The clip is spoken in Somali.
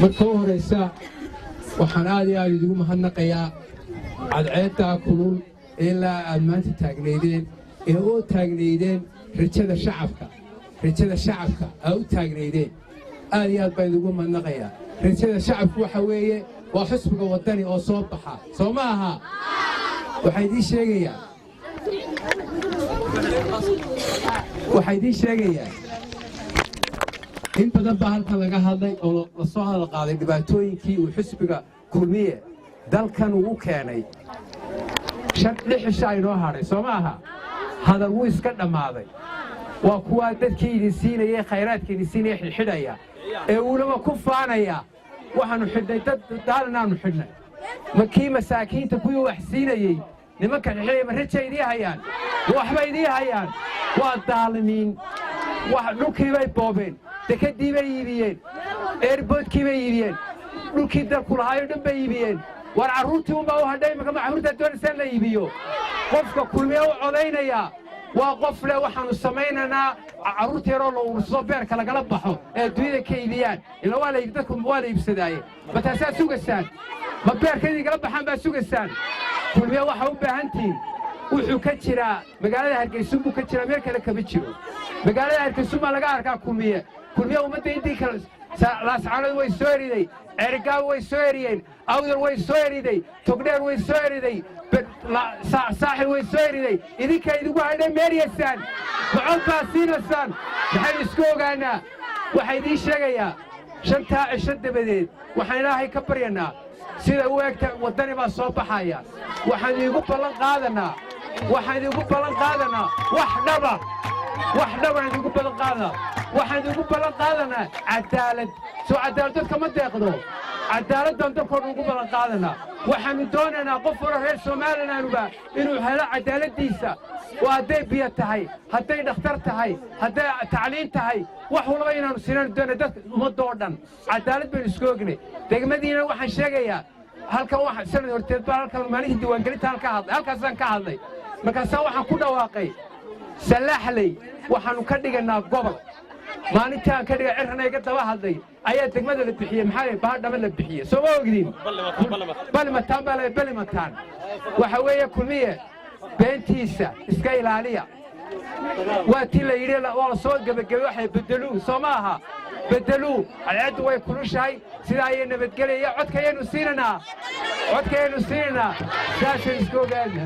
Marka u horaysa, waxaan aad iyo aad idigu mahadnaqayaa cadceeddaa kulul ilaa aad maanta taagnaydeen ee oo taagnaydeen rajada shacabka, rajada shacabka aa u taagnaydeen. Aad iyo aad baan idigu mahadnaqayaa. Rajada shacabku waxa weeye waa xusbiga Waddani oo soo baxa, soo ma aha? Waxaa idiin sheegayaa, waxaa idiin sheegayaa, in badan baa halkan laga hadlay oo la soo hadal qaaday dhibaatooyinkii uu xisbiga Kulmiye dalkan ugu keenay. 5, 6 cishaa inoo hadhay, soo ma aha? Hadal wuu iska dhammaaday. Waa kuwaa dadkii idin siinayay, khayraadka idin siinaya xidhxidhaya ee uulaba ku faanaya: "Waxaannu xidhnay dad daalinaannu xidhnay." Ma kii masaakiinta, kuwii wax siinayey nimanka xidxidhaya, ma raja idii hayaan? Ma waxba idii hayaan? Waa daalimiin. Dhulkii bay boobeen, dekeddii bay iibiyeen, airportkii bay iibiyeen, dhulkii dalku lahaayoo dhan bay iibiyeen. War carruurtii unbaa u hadhay. Makama carruurtaad doonaysaan la iibiyo? Qofka Kulmiye u codaynaya waa qof leh waxaannu samaynaynaa carruurta yaroo la urursado, beerka lagala baxo ee adduunyada ka iibiyaan. Ila waa la dadku waa la iibsadaaye. Ma taasaa sugaysaan? Ma beerka idinkala baxaan baa sugaysaan? Kulmiye waxaa u baahantihiin, wuxuu ka jiraa magaalada Hargeysun buu ka jiraa, meel kale kama jiro. Magaalada Hargeysun baa laga arkaa Kulmiye. Kulmiye ummadda intii kale, Laascaanood way soo eriday, Ceerigaabo way soo eriyeen, Awdal way soo eriday, Togdheer way soo eriday, Saaxil way soo eriday. Idinka idigu hadhay meeryaysaan, macod baa siinaysaan. Maxaynu isku ogaanaa? Waxaa idiin sheegayaa, 5-taa cisho dabadeed waxaan Ilaahay ka baryanaa sida u egta Waddani baa soo baxaya. Waxaan iigu ballan qaadanaa, waxaan idiinku ballan qaadanaa wax dhaba, wax dhabaan idiinku ballan qaadanaa. Waxaan idiinku ballan qaadanaa cadaalad. Soo cadaalad dadka ma deeqdo? Cadaalad baan dalkoo dhan ugu ballan qaadanaa. Waxaannu doonaynaa qof walo reer Somalilanduba inuu helo cadaaladdiisa, oo hadday biyo tahay, hadday dhakhtar tahay, hadday tacliin tahay, wax walba inaannu sinaan doona dadka ummadda oo dhan. Cadaalad baynu isku ognay. Degmadiina waxaan sheegayaa, halkan waxa sanad horteed baa halkan maalintii diiwaangelinta halka hadlay, halkaasaan ka hadlay. Markaasaa waxaan ku dhawaaqay: "Salaaxley waxaannu ka dhiganaa gobol." Maalintaan ka dhigay, Cirrana iga daba hadlay, ayaa degmada la bixiyey. Maxaa Bahadhama la bixiyey? Soo ma ogdin? Balimataan baa la Balimataan. Waxa weeye, Kulmiye beentiisa iska ilaaliya. Waa tii la yidhi waa la soo gebagabay, waxay beddeluu, soo ma aha? Beddeluu. Cadceeddu way kulushahay. Sidaa ayay nabadgelaya. Codkayaynu siinanaa, codkayaynu siinanaa. Saasaynu isku ogaadna.